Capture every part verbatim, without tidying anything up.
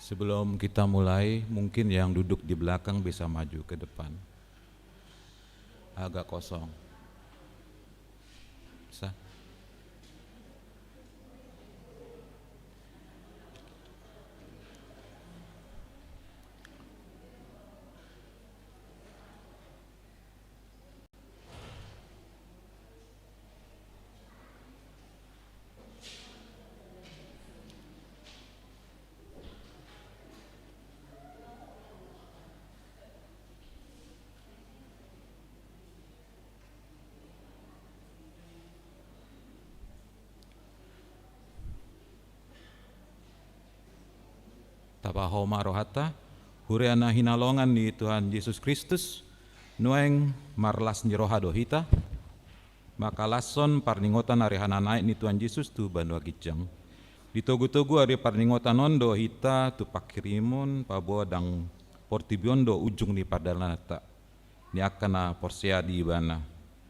Sebelum kita mulai, mungkin yang duduk di belakang bisa maju ke depan. Agak kosong. Bisa? Tapaho ma rohanta. Huria na hinaholongan ni Tuhan Jesus Kristus, nuaeng marlas ni roha do hita, mangkalashon parningotan ari hananaek ni Tuhan Jesus tu banua ginjang. Ditogutogu ari parningotan on do hita tu panghirimon paboa ndang portibi on do ujung ni pardalananta ni angka na porsea di Ibana.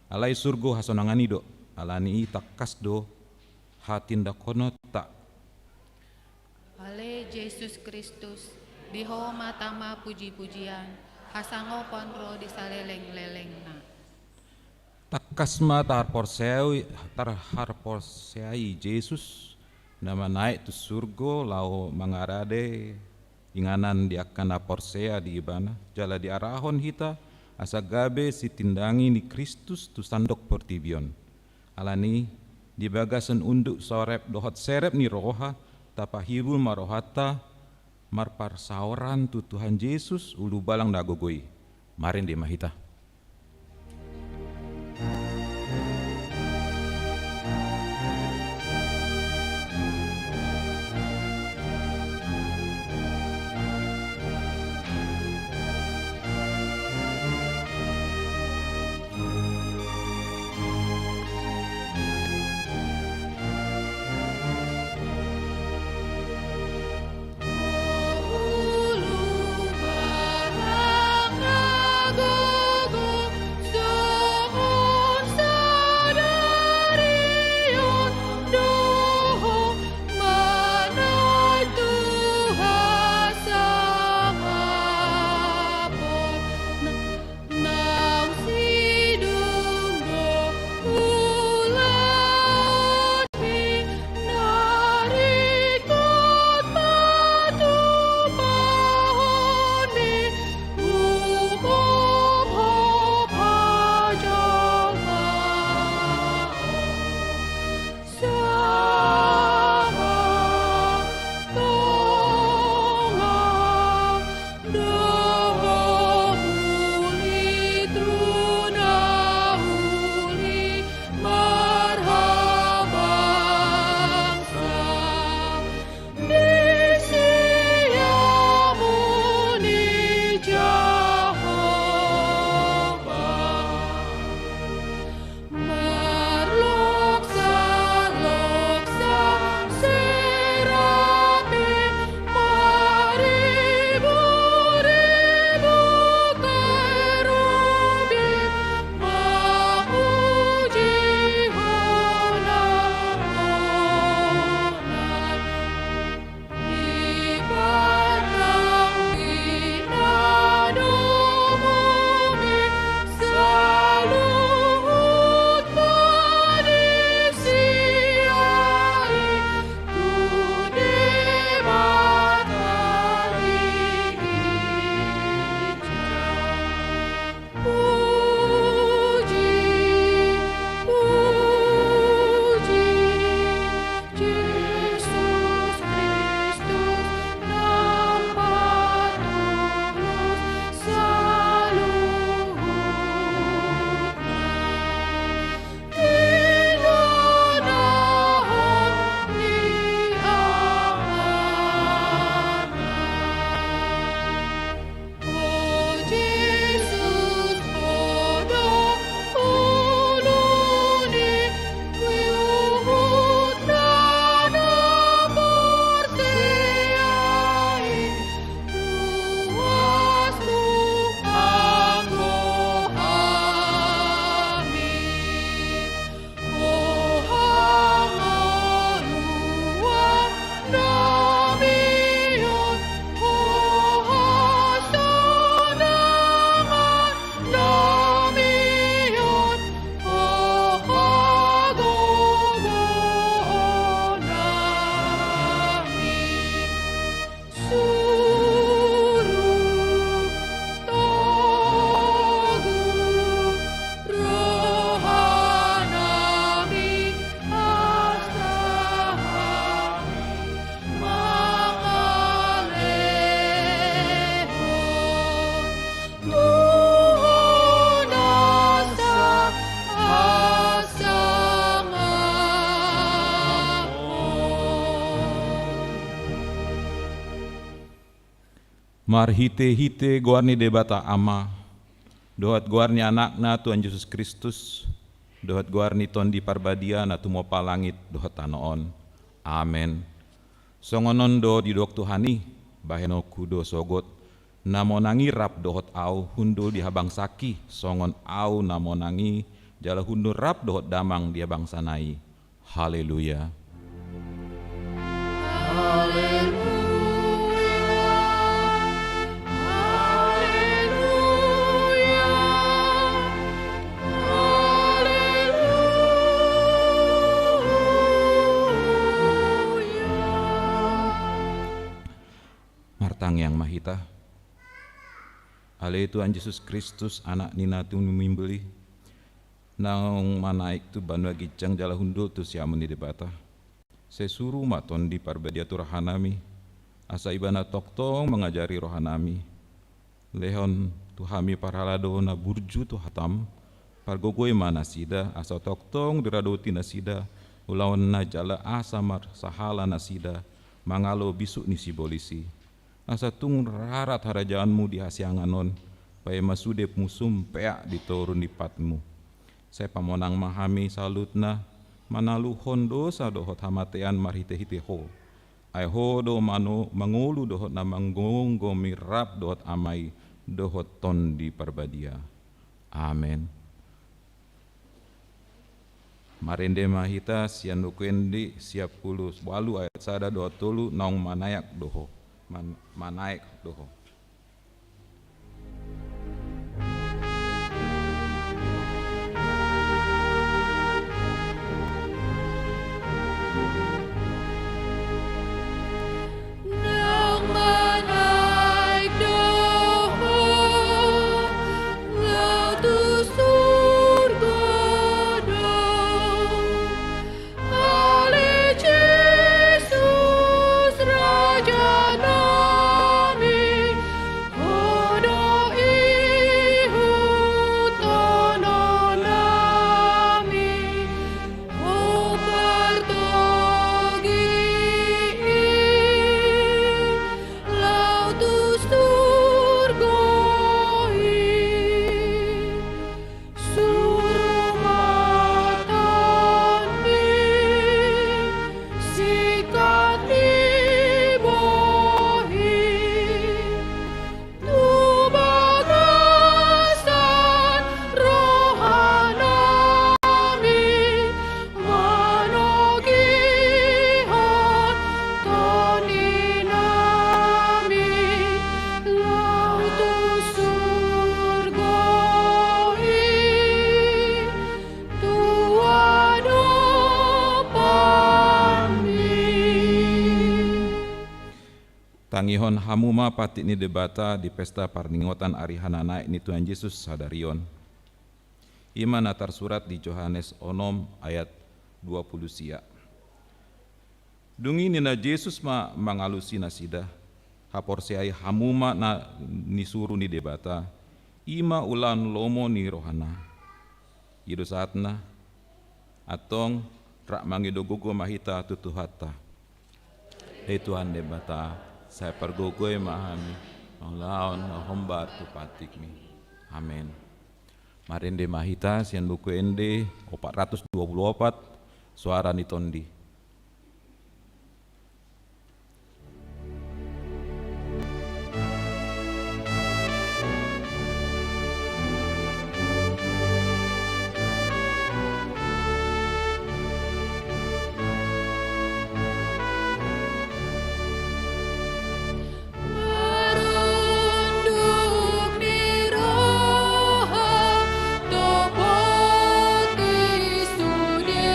Alai surgo hasonangan i do, alani i tangkas do hatindanghononta. Ale Jesus Kristus, di Ho ma tama pujipujian, hasangapon ro di salelenglelengna. Tangkas ma tarporseai, tarporseai Jesus na manaek tu surgo laho mangarade inganan di angka na porsea di Ibana, jala diarahon hita asa gabe sitindangi ni Kristus tu sandok portibi on. Alani i, di bagasan unduk sorep dohot serep ni roha, tapahibul ma rohanta marparsaoran tu Tuhan Jesus, ulubalang na gogo i. Marende ma hita. Marhite-hite goar ni Debata Ama, dohot goar ni Anakna Tuhan Jesus Kristus, dohot goar ni Tondi Parbadia na tumompa langit dohot tano on. Amen. Songon on do didok Tuhan i, bahenonku do sogot, na monang i rap dohot ahu hundul di habangsangki, songon ahu na monang i jala hundul rap dohot damang di habangsana i. Haleluya. Haleluya. Haleluya. Haleluya. Martangiang ma hita. Ale Tuhan Jesus Kristus, Anak ni na tumimbul i, naung manaek tu banua ginjang jala hundul tu siamun ni Debata. Sai suru ma Tondi Parbadia tu rohanami, asa Ibana tongtong mangajari rohanami. Lehon tu hami parhalado na burju tu hatam, pargogoi ma nasida, asa tongtong diradoti nasida ulaonna jala asa marsahala nasida mangalo bisuk ni sibolis i. Asa tung rarat harajaonmu di hasiangan on, paima sude musum peak di toru ni patmu. Sai pamonang ma hami saluhutna, manaluhon dosa dohot hamatean marhite-hite Ho. Ai Ho do mano-, mangolu dohot na manggomgomi rap dohot Ama i dohot Tondi Parbadia. Amen. Marende ma hita sian Buku Ende siapulu ualu ayat sada dohot tolu, naung manaek do Ho. Man-, manaek do Ho. Naung manaek do Ho, laho tu surgo do. Ale Jesus Raja nami, Ho do ihuthononnami, Ho partogihon i, laho tu surgo i. Suru ma Tondi sikat ni bohi tu bagasan rohanami, manogihon Tondi nami, laho tu surgo i, tu adopanmi. Tangihon hamu ma pantik ni Debata di pesta parningotan ari hananaek ni Tuhan Jesus sadari on. I ma na tarsurat di Johannes onom ayat dua pulu sia. Dung i ninna Jesus ma mangalusi nasida, haporseai hamu ma na nisuru ni Debata, i ma ulaon lomo ni rohana. I do saatna, antong rap mangido gogo ma hita tu Tuhanta. Ale Tuhan Debata, sai pargogoi ma hami mangulahon na hombar tu pantikmi. Amen. Marende ma hita sian Buku Ende opat ratus dua pulu opat, Suara ni Tondi. Marunduk ni roha topot i sude,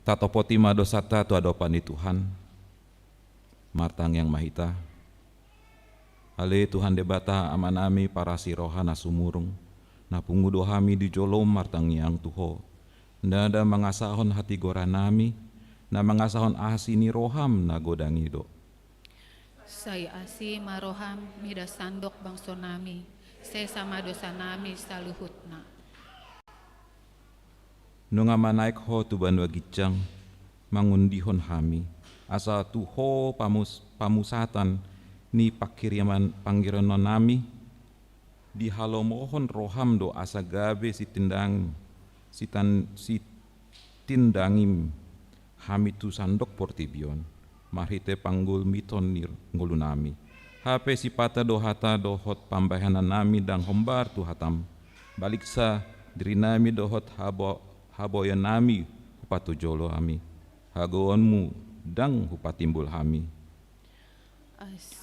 Tatopoti ma dosanta tu adopan ni Tuhan. Martangiang ma hita. Ale Tuhan Debata, Amanami parasi roha na sumurung, na pungu do hami di jolom martangiang tu Ho, ndada mangasahon hatigorannami, na mangasahon asi ni roham na godang i do. Sai asi ma roham mida sandok bangsonami, sesa ma dosanami saluhutna. Nunga manaek Ho tu banua ginjang, mangundihon hami, asa tu Ho pamus-, pamusatan ni pangkiriman-, pangkirimonnami, dihalomohon roham do asa gabe sitindang-, sitan-, sitindangim hami tu sandok portibi on, marhite panggulmiton ni ngolunami. Hape sipata do hata dohot pambahenannami ndang hombar tu hatam, baliksa dirinami dohot habo-, haboaonnami hupatujolo hami, hagogoonmu ndang hupatimbul hami.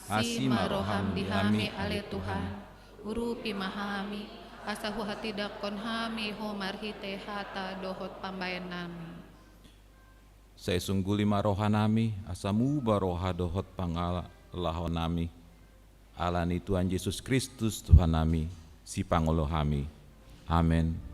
Asi ma roham di hami, ale Tuhan, urupi ma hami, asa huhatindangkon hami Ho marhite hata dohot pambahenannami. Sai sungguli ma rohanami, asa muba roha dohot pangalahonami. Ala ni Tuhan Jesus Kristus Tuhannami, sipangolo hami. Amen.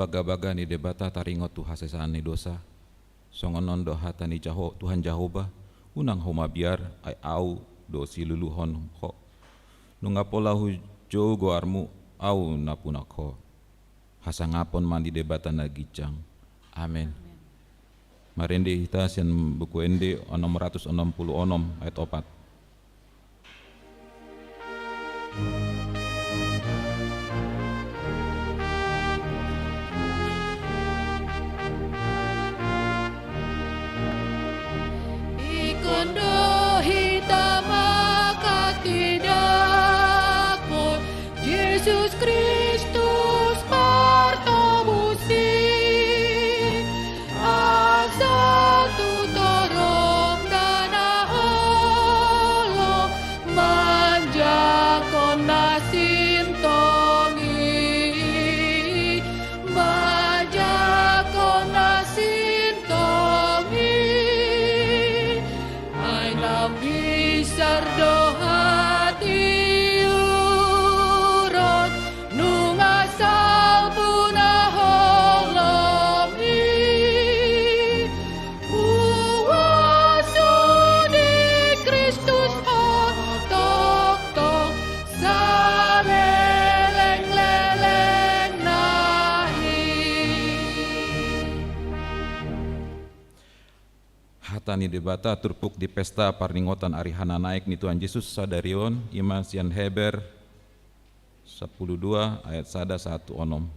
Bagabaga ni Debata taringot tu hasesaan ni dosa. Songon on do hata ni Jaho-, Tuhan Jahowa, unang ho mabiar, ai Ahu do siluluhon ho. Nunga pola hujou goarmu, Ahu na punok ho. Hasangapon ma di Debata na ginjang. Amen. Amen. Marende hita sian Buku Ende onom ratus onom pulu onom ayat opat. Ingkon do hita manghatindangkon Jesus Kristus Partobusi, asa tu torop na holom manjangkon na sintong i, manjangkon na sintong i. Ai na minsar do hatiuron, nunga salpu na holom i. Huaso ni Kristus ho tongtong salelenglelengna i. Hata ni Debata turpuk di pesta parningotan ari hananaek ni Tuhan Jesus sadari on, i ma sian Heber sampulu dua ayat sada sahat tu onom.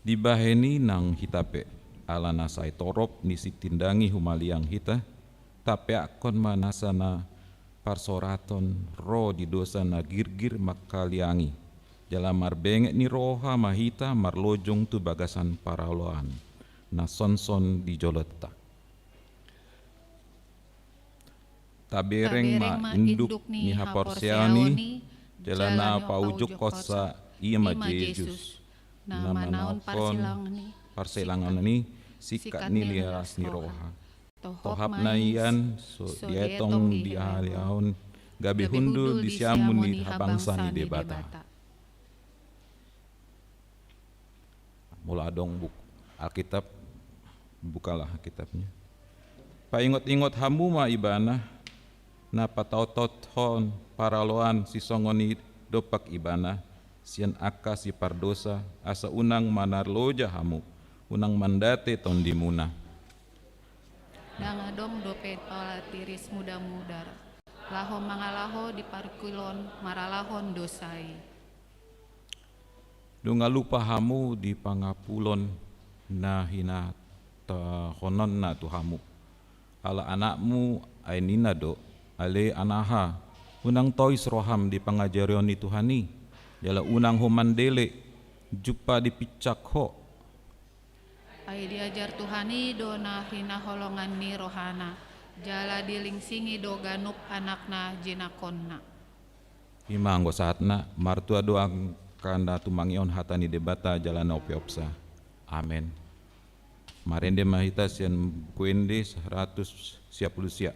Dibahen i nang hita pe, ala na sai torop ni sitindangi humaliang hita, tapeakkon ma nasa na parsoraton ro di dosa na girgir mangkaliangi, jala marbenget ni roha ma hita marlojong tu bagasan paroloan na sonson di jolonta. Tabereng ma induk ni haporseaon i, jala na paujukkonsa, i ma Jesus, na manaon parsilangan i, singkat ni las ni roha. Tohap na ian so dietong di haliaon, gabe hundul di siamun ni habangsa ni Debata. Molo adong buku Alkitab, Bukalah kitabnya. Paingot-ingot hamu ma ibana, na pataot-taothon paraloan sisongon i dompak ibana, sian angka sipardosa, asa unang manarloja hamu, unang mandate tondimuna. Ndang adong dope pala tiris mudar-mudar, laho mangalaho di parungkilon maralahon dosa i. Nunga lupa hamu di pangapulon na hinatahononna tu hamu. Ala anakmu, ai ninna do, ale anaha, unang tois roham di pangajarion ni Tuhan i, jala unang ho mandele, jumpa dipinsang ho. Ai diajar Tuhan i do na hinaholongan ni rohana, jala dilingsingi do ganup anak na jinangkonna. I ma anggo sahatna, martua do angka na tumangihon hata ni Debata jala na umpeopsa. Amen. Marende ma hita sian Buku Ende saratus sia pulu sia.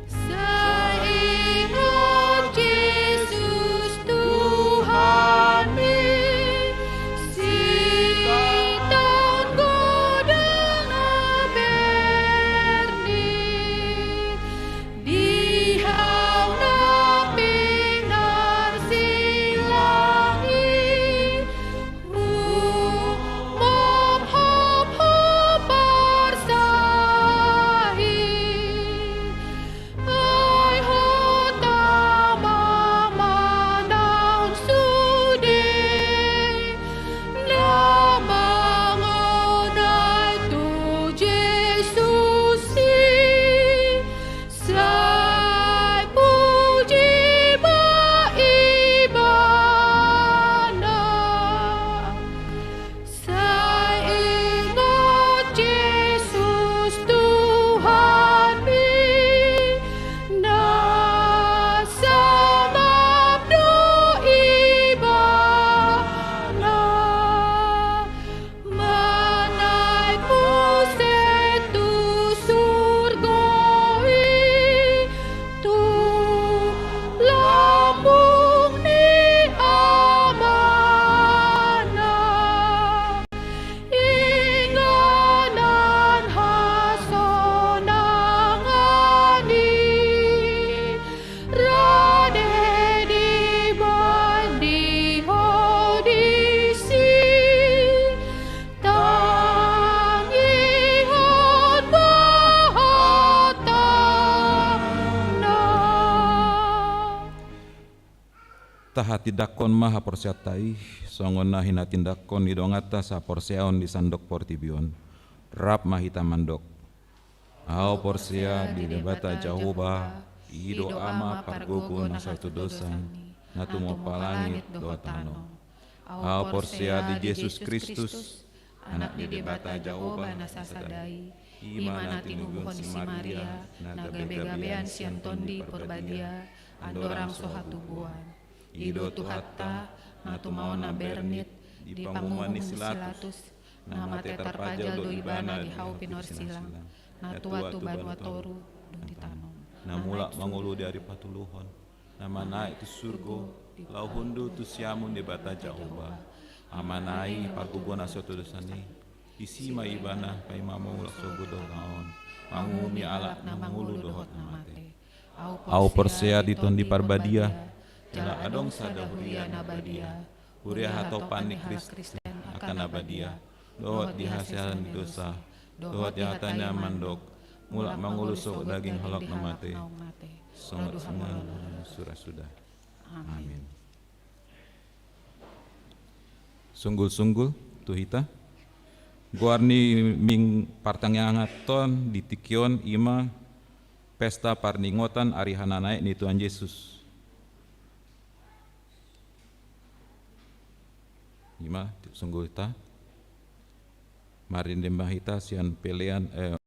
Sai ingot Jesus Tuhanmi, sitaon godang na bernit, di hau na pinarsilang i, umhophop ho parsahit. Ai hot ma manaon sude na mangonai tu Jesus i, sai puji ma ibana. Sai ingot Jesus Tuhanmi, na sangap do ibana. Manaek muse tu surgo i, tu lambung ni Amana. Inganan hasonangan i, rade dibahen di ho disi, tangihon ma hatana. Tahatindangkon ma haporseaonta i, songon na hinatindangkon ni donganta saporseaon di sandok portibi on. Rap ma hita mandok. Ahu porsea di Debata Jahowa, i do Ama pargogo na satodosan, na tumompa langit dohot tano. Ahu porsea di Jesus Kristus, Anak ni Debata Jahowa na sasada i, i ma na tinubuhon ni si Maria, na gabe-gabean sian Tondi Parbadia, andorang so hatubuan. I do Tuhanta, na tumaon na bernit, di panguhuman ni si Latus, na mate tarpajal do ibana di hau pinorsilang, na tuat tu banua toru, dung ditanom. Na mulak mangolu di ari patoluhon, na manaek tu surgo, laho hundul tu siamun ni Debata Jahowa. Amana i pargogo na satodosan i, disi ma ibana paima mangolu sogot tu tonga on, manguhumi halak na mangolu dohot na mate. Ahu porsea di Tondi Parbadia, jala adong sada huria na badia, huria hatopan ni Kristen angka na badia, dohot di hasesaan ni dosa, dohot di hata ni na mandok, mulak mangolu sogot daging halak na mate. Songon na sura suda. Amin. Sunggul-sunggul tu hita. Goar ni minggu partangianganta on di tingki on i ma pesta parningotan ari hananaek ni Tuhan Jesus. I ma, sunggul hita. Marende ma hita sian pelean, eh,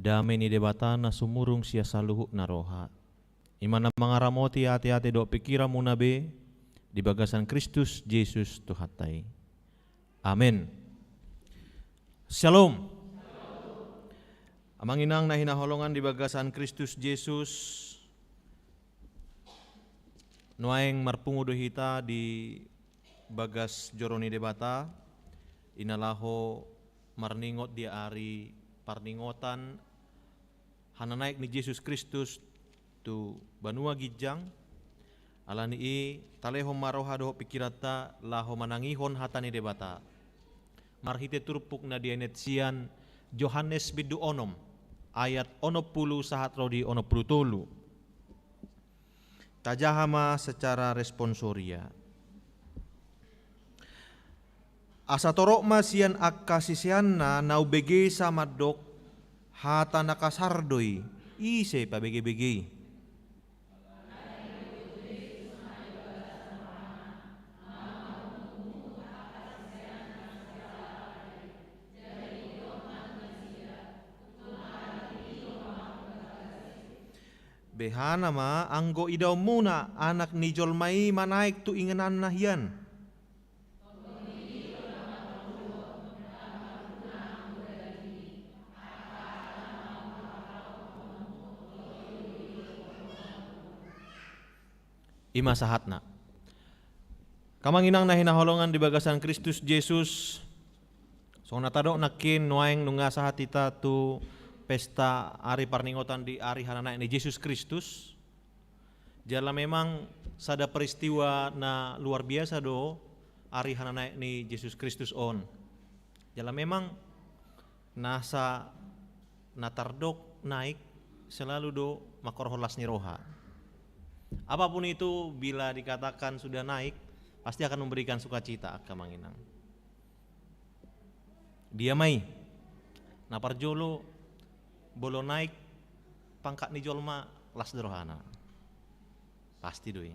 Dame ni Debata na sumurung sian saluhutna roha, i ma na mangaramoti ateate dohot pingkiranmuna be di bagasan Kristus Jesus Tuhanta i. Amen. Syalom. Amang inang na hinaholongan di bagasan Kristus Jesus, nuaeng marpungu do hita di bagas joro ni Debata, i na laho marningot di ari parningotan hananaek ni Jesus Kristus tu banua ginjang. Ala ni i, talehon ma roha dohot pingkiranta laho manangihon hata ni Debata marhite turpuk na dianet sian Johannes bindu onom, ayat onom pulu sahat ro di onom pulu tolu. Tajaha ma secara responsoria. Asa torop ma sian angka siseanna na umbegesa mandok hata na kasar do i, ise pabegebege i. Behana ma anggo idaonmuna Anak ni jolma i manaek tu ingananna hian. I ma sahatna. Angka amang inang na hinaholongan di bagasan Kristus Jesus, songon na tadok nangkin, nuaeng nunga sahat hita tu pesta ari parningotan di ari hananaek ni Jesus Kristus. Jala memang sada peristiwa na luar biasa do ari hananaek ni Jesus Kristus on. Jala memang nasa na tardok naik selalu do mangkorhon las ni roha. Apapun itu, bila dikatakan sudah naik, pasti akan memberikan sukacita, angka amang inang. Dia ma i? Na parjolo, molo naik pangkat ni jolma, las do rohana. Pasti do i.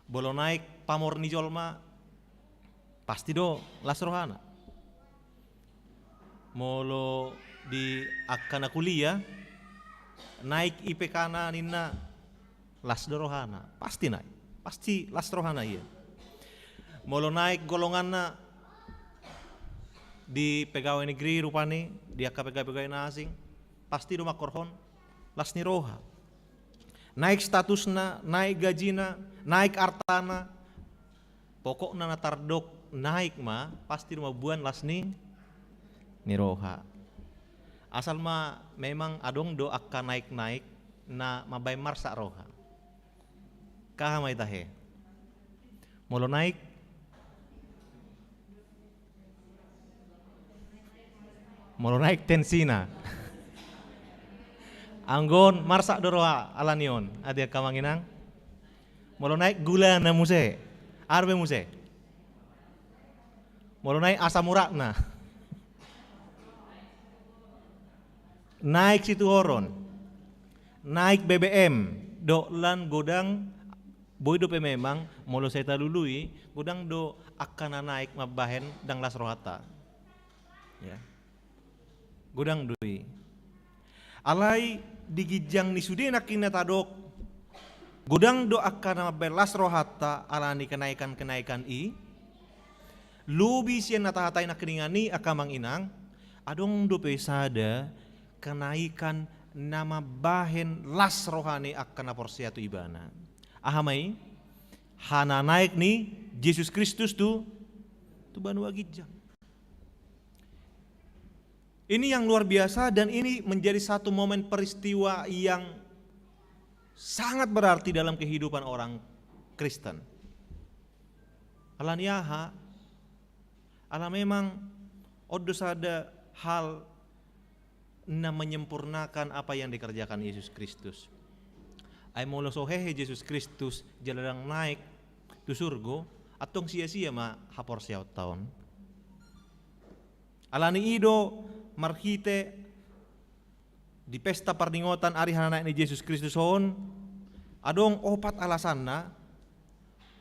Molo naik pamor ni jolma, pasti do las rohana. Molo di angka na kuliah, naik I P K-na ninna, las do rohana. Pasti naik. Pasti las rohana ia. Molo naik golonganna di pegawai negeri rupani, di angka pegawai-pegawai na asing, pasti do mangkorhon las ni roha. Naik statusna, naik gajina, naik artana, pokokna na tardok naik ma, pasti do mamboan las ni, ni roha. Asal ma memang adong do angka naik-naik na mambahen marsak roha. Kaha ma i tahe? Molo naik, molo naik tensina. Anggo on marsak do roha ala ni on, ate angka amang inang. Molo naik gulana muse, aha dope muse? Molo naik asam uratna. Naik situhoron. Naik B B M. Dohot lan godang, boi dope memang, molo sai talului, godang do angka na naik mambahen ndang las rohanta. Ya. Godang do i. Alai di ginjang ni sude nangkin na tadok, godang do angka na mambahen las rohanta ala ni kenaikan-kenaikan i. Lobi sian na tahatai nangkiningan i, angka amang inang, adong dope sada kenaikan na mambahen las roha ni angka na porsea tu ibana. Aha ma i? Hananaek ni Jesus Kristus tu, tu banua ginjang. Ini yang luar biasa dan ini menjadi satu momen peristiwa yang sangat berarti dalam kehidupan orang Kristen. Ala ni aha? Ala memang on do sada hal na menyempurnakan apa yang dikerjakan Yesus Kristus. Ai molo so hehe Jesus Kristus jala ndang naek tu surgo, antong sia-sia ma haporseaonta on. Ala ni i do marhite di pesta parningotan ari hananaek ni Jesus Kristus on, adong opat alasanna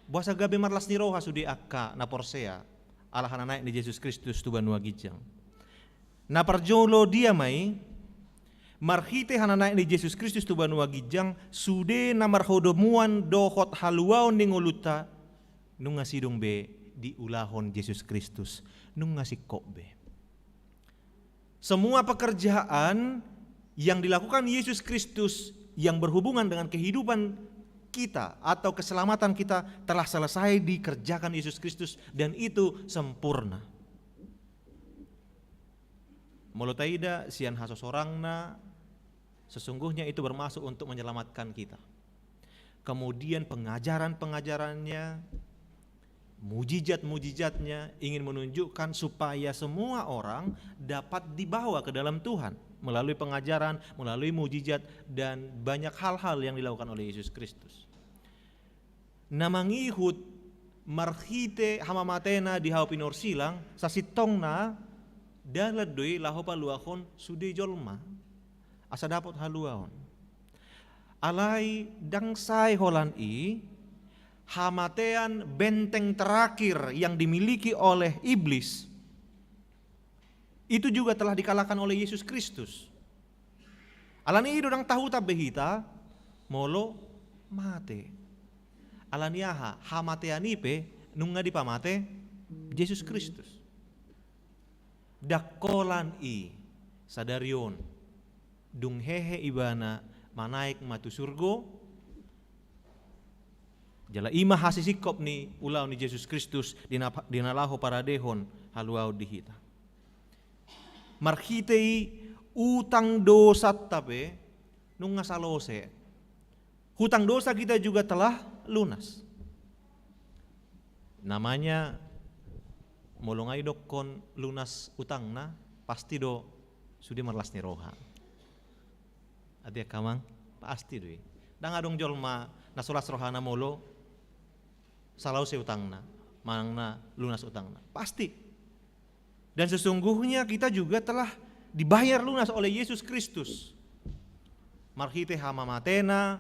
boasa gabe marlas ni roha sude angka na porsea ala hananaek ni Jesus Kristus tu banua ginjang. Na parjolo, dia ma i? Marhite hananaek ni Jesus Kristus tu banua ginjang, sude na marhadomuan dohot haluaon ni ngolunta, nunga sidung be diulahon Jesus Kristus, nunga singkop be. Semua pekerjaan yang dilakukan Yesus Kristus yang berhubungan dengan kehidupan kita atau keselamatan kita telah selesai dikerjakan Yesus Kristus, dan itu sempurna. Molo taida sian hasosorangna, sesungguhnya itu bermaksud untuk menyelamatkan kita. Kemudian pengajaran-pengajarannya, mujizat-mujizatnya ingin menunjukkan supaya semua orang dapat dibawa ke dalam Tuhan melalui pengajaran, melalui mujizat, dan banyak hal-hal yang dilakukan oleh Yesus Kristus. Na mangihut marhite hamamatena di hau pinorsilang, sasintongna dalan do i laho paluahon sude jolma, asa dapot haluaon. Alai ndang sae holan i, hamatean, benteng terakhir yang dimiliki oleh iblis, itu juga telah dikalahkan oleh Yesus Kristus. Alani i do ndang tahutan be hita molo mate. Alani aha? Hamatean i pe nunga dipamate Jesus Kristus. Ndang holan i sadari on dung hehe ibana manaek ma tu surgo, jala i ma hasisingkop ni ulaon ni Jesus Kristus di na, di na laho paradehon haluaon di hita. Marhite i utang dosanta pe nunga salose. Hutang dosa kita juga telah lunas. Namanya molo nga didokkon lunas utangna, pasti do sude marlas ni roha. Ate angka amang, pasti do i. Ndang adong jolma na so las rohana molo salose utangna, manang na lunas utangna. Pasti. Dan sesungguhnya kita juga telah dibayar lunas oleh Yesus Kristus. Marhite hamamatena,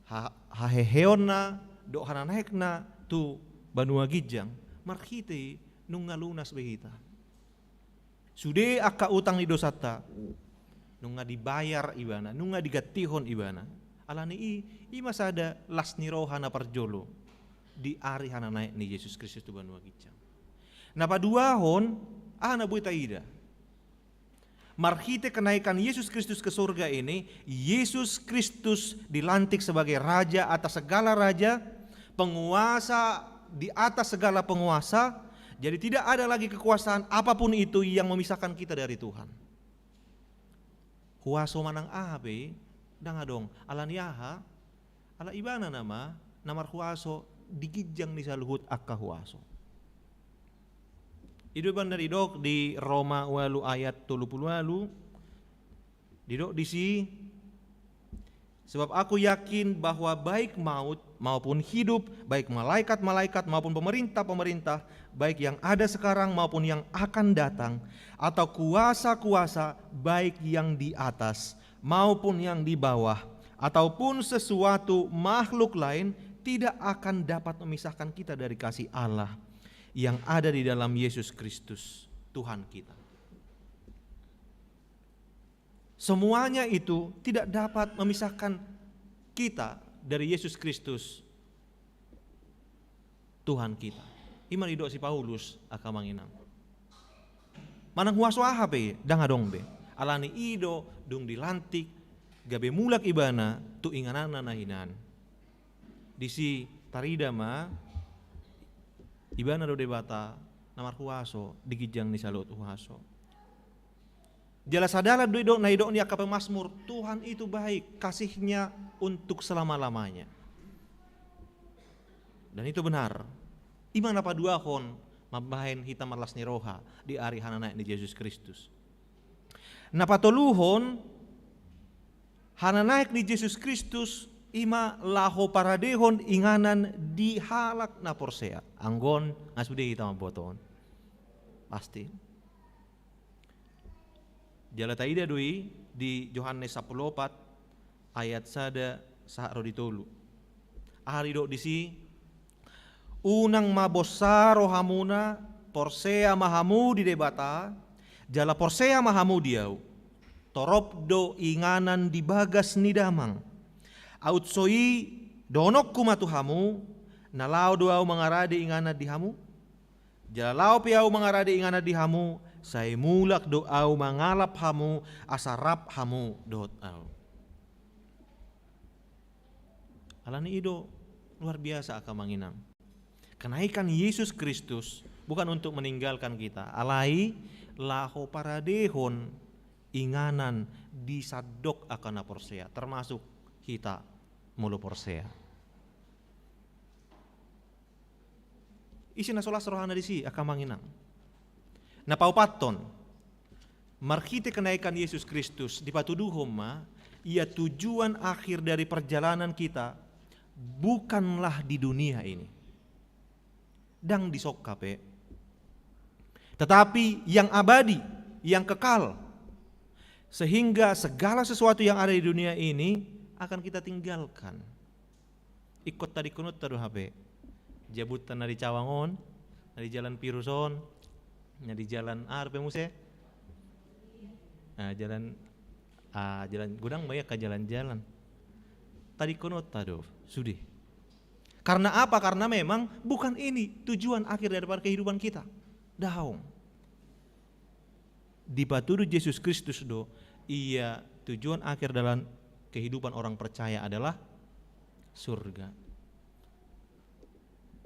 ha-, haheheonna, dohot hananaekna tu banua ginjang. Marhite i nunga lunas be hita. Sude angka utang ni dosanta nunga dibayar ibana, nunga digantihon ibana. Alani i, i ma sada las ni roha na parjolo di ari hananaek ni Jesus Kristus tu banua ginjang. Na paduahon, aha na boi taida? Marhite kenaikan Yesus Kristus ke surga ini, Yesus Kristus dilantik sebagai Raja atas segala raja, penguasa di atas segala penguasa. Jadi tidak ada lagi kekuasaan apapun itu yang memisahkan kita dari Tuhan. Huaso manang aha pe, ndang adong. Alani aha? Ala ibana nama na marhuaso di ginjang ni saluhut angka huaso. I do ibana didok di Roma ualu ayat tolu pulu ualu, didok disi, sebab aku yakin bahwa baik maut maupun hidup, baik malaikat-malaikat maupun pemerintah-pemerintah, baik yang ada sekarang maupun yang akan datang, atau kuasa-kuasa, baik yang di atas maupun yang di bawah, ataupun sesuatu makhluk lain, tidak akan dapat memisahkan kita dari kasih Allah yang ada di dalam Yesus Kristus, Tuhan kita. Semuanya itu tidak dapat memisahkan kita dari Yesus Kristus, Tuhan kita. I ma didok si Paulus, angka amang inang. Manang huaso aha pe, ndang adong be. Alani i do dung dilantik, gabe mulak ibana tu ingananna na hinan. Disi tarida ma, ibana do Debata na marhuaso di ginjang ni saluhut huaso. Jala sadalan do i do na didok ni angka pemasmur, Tuhan itu baik, kasihnya untuk selama-lamanya. Dan itu benar. I ma na paduahon mambahen hita marlas ni roha di ari hananaek ni Jesus Kristus. Na patoluhon, hananaek ni Jesus Kristus i ma laho paradehon inganan di halak na porsea. Anggo on nga sude hita mambotohon. Pasti. Jala taida do i di Johannes sampulu opat ayat sada sahat ro di tolu. Aha didok disi? Unang ma bonsa rohamuna, porsea ma hamu di Debata, jala porsea ma hamu di ahu. torop do inganan di bagas ni damang. Aut so i, dohononku ma tu hamu, na laho do ahu mangarade inganan di hamu? Jala laho pe ahu mangarade inganan di hamu, sai mulak do ahu mangalap hamu, asa rap hamu dohot ahu. Alani i do luar biasa angka amang inang. Kenaikan Yesus Kristus bukan untuk meninggalkan kita, alai laho paradehon inganan di sandok angka na porsea, termasuk hita molo porsea. Ise na so las rohana disi angka amang inang? Na paopathon, marhite kenaikan Yesus Kristus dipatuduhon ma, ia tujuan akhir dari perjalanan kita bukanlah di dunia ini. Ndang dison hape. Tetapi yang abadi, yang kekal. Sehingga segala sesuatu yang ada di dunia ini akan kita tinggalkan. Ingkon tadingkononta do hape. Jabunta na di cawang on, na di jalan Pirus on, na di jalan aha dope muse? Ah, jalan, ah, jalan godang ma i angka jalan-jalan. Tadingkononta do, sude. Karena apa? Karena memang bukan ini tujuan akhir daripada kehidupan kita. Daong. Dipatudu Jesus Kristus do, ia tujuan akhir dalam kehidupan orang percaya adalah surga.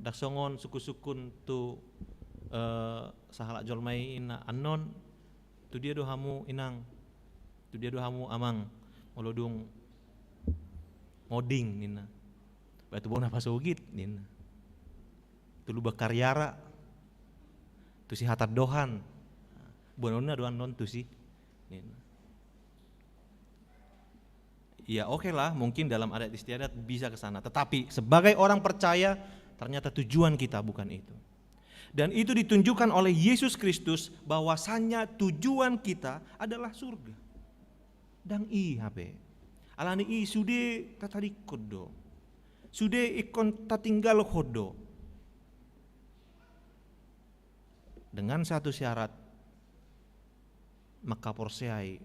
Ndang songon sungkun-sungkun tu, eh, sahalak jolma i ninna, annon, tu dia do hamu inang, tu dia do hamu amang, molo dung monding ninna. Ba tu bona pasogit ninna. Tu Lubang Kariara, tu si Hatandohan. Boanonna do annon tusi ninna. Ya, oke lah, mungkin dalam adat istiadat bisa ke sana. Tetapi sebagai orang percaya, ternyata tujuan kita bukan itu. Dan itu ditunjukkan oleh Yesus Kristus bahwasanya tujuan kita adalah surga. Ndang i hape. Alani i sude tatadingkon do. Sude ingkon tatinggalhon do. Dengan satu syarat, mangkaporseai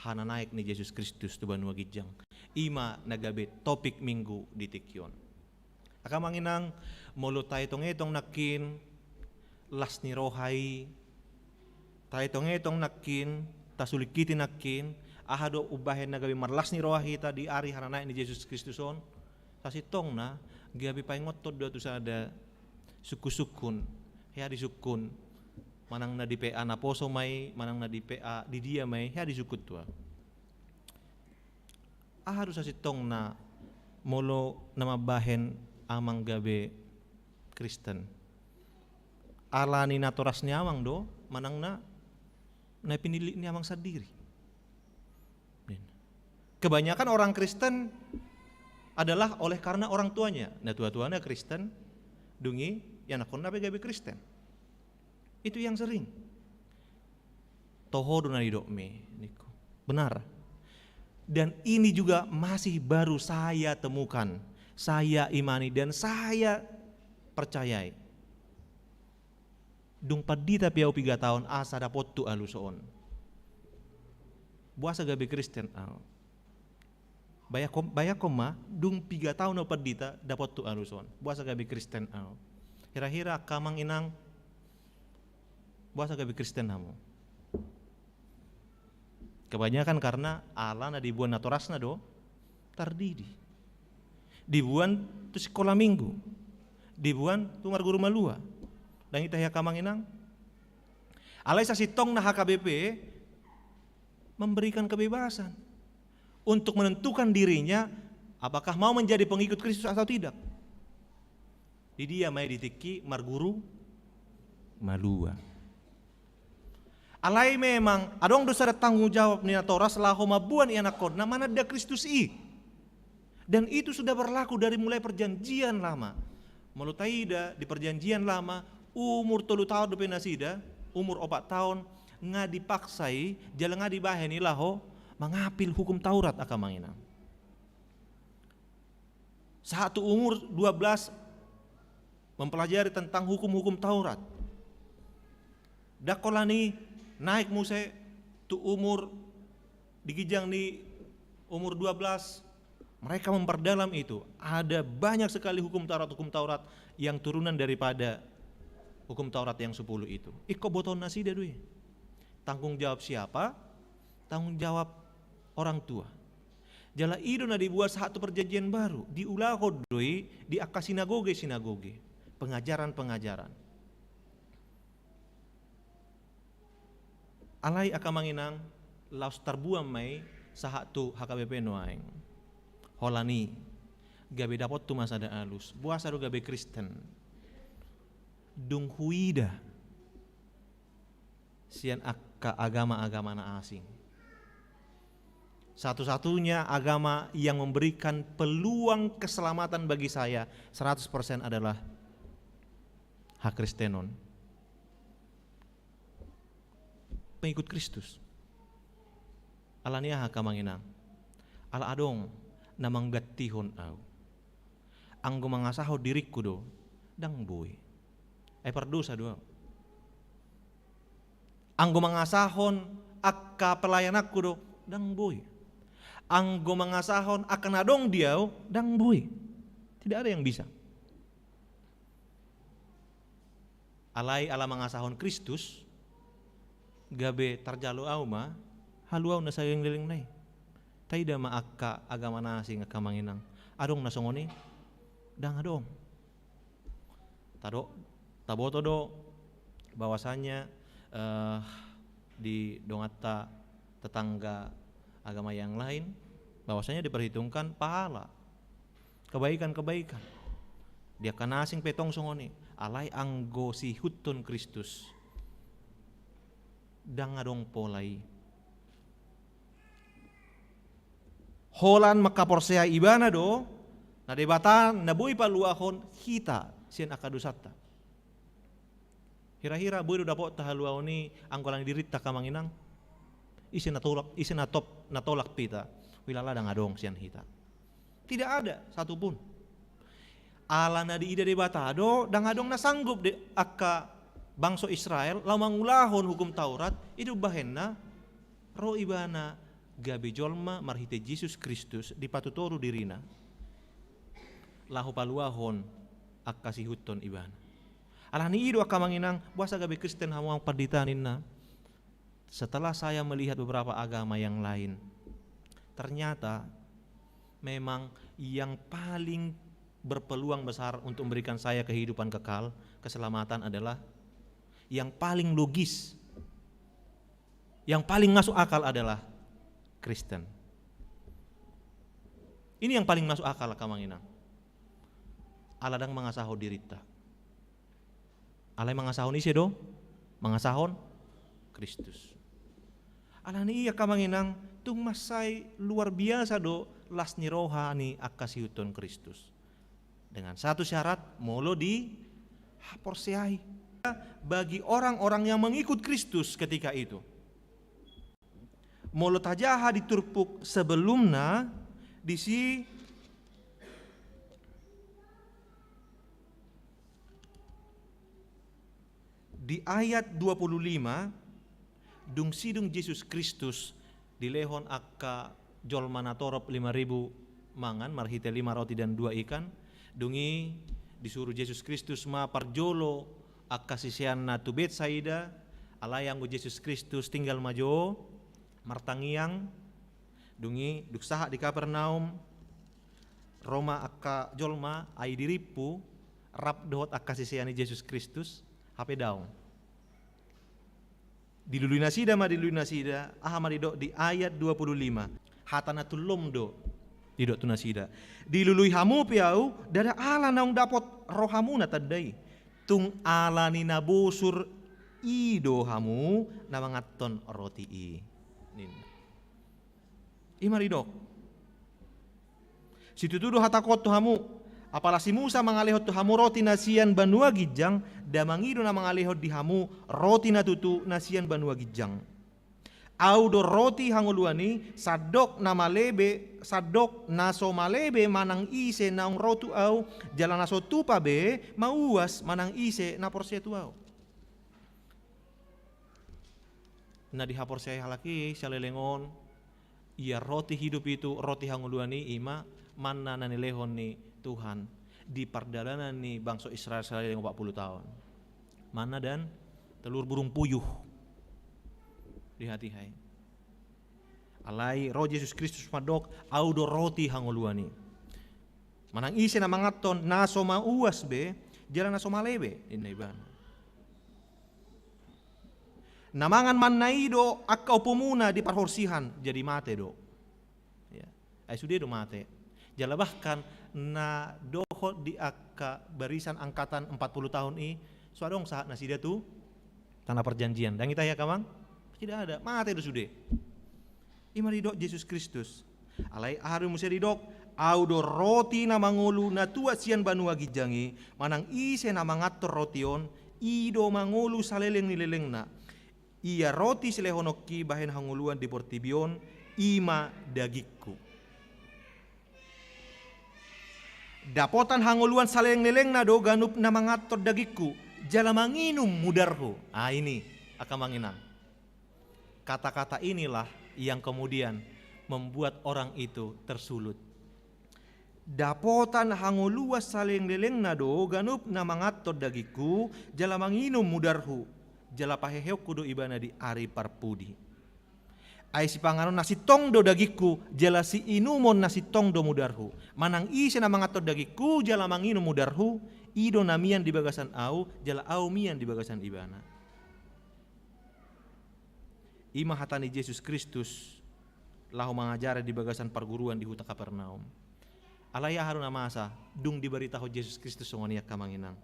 hananaek ni Jesus Kristus tu banua ginjang. I ma na gabe topik Minggu di tingki on. Angka amang inang, molo taetong-etong nangkin las ni roha i, taetong-etong nangkin, tasulingkiti nangkin, aha do umbahen na gabe marlas ni roha hita di ari hananaek ni Jesus Kristus on, sasintongna gabe paingothon do tu sada sungkun-sungkun, hea disungkun, manang na di P A naposo ma i, manang na di P A di dia ma i, hea disungkun tu ahu. Aha do sasintongna molo na mambahen amang gabe Kristen? Ala ni natoras ni amang do, manang na, na pinillit ni amang sandiri? Kebanyakan orang Kristen adalah oleh karena orang tuanya. Natua-tuana Kristen, dung i ianakhonna pe gabe Kristen. Itu yang sering. Toho do na nidokmi, ningku. Benar. Dan ini juga masih baru saya temukan, saya imani, dan saya percayai. Dung pandita pe ahu piga taon asa dapothu aluso on. Boasa gabe Kristen ahu? Bayangkon, bayangkon ma, dung piga taon ahu pandita, dapothu aluso on. Boasa gabe Kristen ahu? Hira-hira angka amang inang, boasa gabe Kristen hamu? Kebanyakan karena ala na diboan natorasna do tardidi. Diboan tu sikola minggu. Diboan tu marguru malua. Ndang i tahe angka amang inang? Alai sasintongna H K B P memberikan kebebasan untuk menentukan dirinya apakah mau menjadi pengikut Kristus atau tidak. Di dia ma i? Di tingki marguru malua. Alai memang adong do sada tanggung jawab ni natoras laho mamboan ianakhonna mananda Kristus i. Dan itu sudah berlaku dari mulai Perjanjian Lama. Molo taida di Perjanjian Lama, umur tolu taon dope nasida, umur opat taon, nga dipaksa i, jala nga dibahen i laho mangapil Hukum Taurat, angka amang inang. Sahat tu umur dua belas mempelajari tentang hukum-hukum Taurat. Ndang holan i naek muse tu umur Di ginjang ni umur dua belas, mereka memperdalam itu. Ada banyak sekali hukum Taurat, hukum Taurat yang turunan daripada hukum Taurat yang sepuluh itu. Ingkon botohon nasida do i. Tanggung jawab siapa? Tanggung jawab orang tua. Jala i do na dibuat sahat tu Perjanjian Baru, diulahon do i di angka sinagoge-sinagoge, pengajaran-pengajaran. Alai angka amang inang, laos tarbuan ma i sahat tu H K B P nuaeng. Holan i, gabe dapothon ma sada alus, boasa do gabe Kristen. Dung huida sian angka agama-agama na asing. Satu-satunya agama yang memberikan peluang keselamatan bagi saya seratus persen adalah hakristenon. Pengikut Kristus. Alani aha angka amang inang? Ala adong na manggantihon au. Anggo mangasahon diringku do, ndang boi. Ai pardosa do au. Anggo mangasahon angka pelayananku do, ndang boi. Anggo mangasahon angka na adong di au, ndang boi. Tidak ada yang bisa. Alai ala mangasahon Kristus, gabe tarjalo au ma haluaon na saleleng-lelengna i. Taida ma angka agama na asing angka amang inang. Adong na songon i? Ndang adong. Tado, taboto do bahwasanya, eh, di donganta tetangga agama yang lain, bahwasanya diperhitungkan pahala, kebaikan-kebaikan. Di angka na asing pe tong songon i, alai anggo siihuthon Kristus, ndang adong pola i. Holan mangkaporseai Ibana do na Debata na boi paluahon hita sian angka dosanta. Hira-hira boi do dapotta haluaon i anggo alani dirinta angka amang inang? Ise na tolak, ise na top, na tolak hita? Huilala ndang adong sian hita. Tidak ada satupun. Ala na diida Debata do, ndang adong na sanggup di angka bangso Israel laho mangulahon hukum Taurat, i do umbahenna ro Ibana gabe jolma marhite Jesus Kristus, dipatutoru dirina laho paluahon angka siihuthon Ibana. Alani i do angka amang inang, boasa gabe Kristen hamu, amang pandita, ninna. Setelah saya melihat beberapa agama yang lain, ternyata memang yang paling berpeluang besar untuk memberikan saya kehidupan kekal, keselamatan adalah, yang paling logis, yang paling masuk akal adalah Kristen. Ini yang paling masuk akal, angka amang inang. Ala ndang mangasahon dirinta. Alai mangasahon ise do? Mangasahon Kristus. Alani i, angka amang inang, tung mansai luar biasa do las ni roha ni angka siihuthon Kristus. Dengan satu syarat, molo dihaporseai. Bagi orang-orang yang mengikut Kristus ketika itu. Molo tajaha di turpuk sebelumna, disi di ayat dua puluh lima, dung sidung Jesus Kristus dilehon angka jolma natorop lima ribu mangan marhite lima roti dan dua ikan, dung i disuru Jesus Kristus ma parjolo angka siseanna tu Betsaida, alai anggo Jesus Kristus tinggal ma jo, martangiang, dung i dung sahat di Kapernaum, ro ma angka jolma, ai dirimpu, rap dohot angka sisean ni Jesus Kristus, hape daong. Dilului nasida ma, dilului nasida, aha ma didok di ayat dua puluh lima? Hata na tullom do didok tu nasida. Dilului hamu pe au, ndada ala naung dapot rohamuna tanda i. Tung ala ni na bosur i do hamu na manganhon roti i, ninna. I ma didok. Situtu do hatangkon tu hamu, apala si Musa mangalehon tu hamu roti na sian banua ginjang, damang i do na mangalehon di hamu roti na tutu na sian banua ginjang. Au do roti hangoluan i, sandok na malebe, sandok na so malebe manang ise naung ro tu au, jala na so tupa be mauas manang ise na porsea tu au. Na dihaporseai halak i saleleng on, Ia roti hidup itu, roti hangoluan i, ima manna na nilehon ni Tuhan di pardalanan ni bangso Israel saleleng opat pulu taon. Manna dan telur burung puyuh di hatiha i. Alai ro Jesus Kristus mandok, au do roti hangoluan i. Manang ise na manganhon na so mauas be, jala na so male be, ninna ibana. Na mangan manna i do angka ompumuna di parhorsihan, jadi mate do. Ya. Ai sude do mate. Jala bahkan na dohot di angka barisan angkatan empat puluh tahun i, so adong sahat nasida tu tanah perjanjian. Dang ita ia kamang? Tidak ada. Mate do sude. Ima didok Jesus Kristus. Alai aha do muse didok, au do roti na mangolu na tuat sian banua ginjang i, manang ise na manganhon roti on, i do mangolu saleleng ni lelengna. Ia roti silehononki bahen hangoluan di portibi on, ima dagingku. Dapotan hangoluan saleleng ni lelengna do ganup na manganhon dagingku, jala manginum mudarhu. Ah, ini, angka amang inang. Kata-kata inilah yang kemudian membuat orang itu tersulut. Dapotan hangoluan saleleng ni lelengna do ganup na manganhon dagingku, jala manginum mudarhu, jala paheheonku do ibana di ari parpudi. Ai sipanganon na sintong do dagingku, jala siinumon na sintong do mudarhu. Manang ise na manganhon dagingku, jala manginum mudarhu, i do na mian di bagasan au, jala au mian di bagasan ibana. Ima hata ni Jesus Kristus laho mangajari di bagasan parguruan di huta Kapernaum. Alai aha do na masa, dung dibaritahon Jesus Kristus songon i, angka amang inang.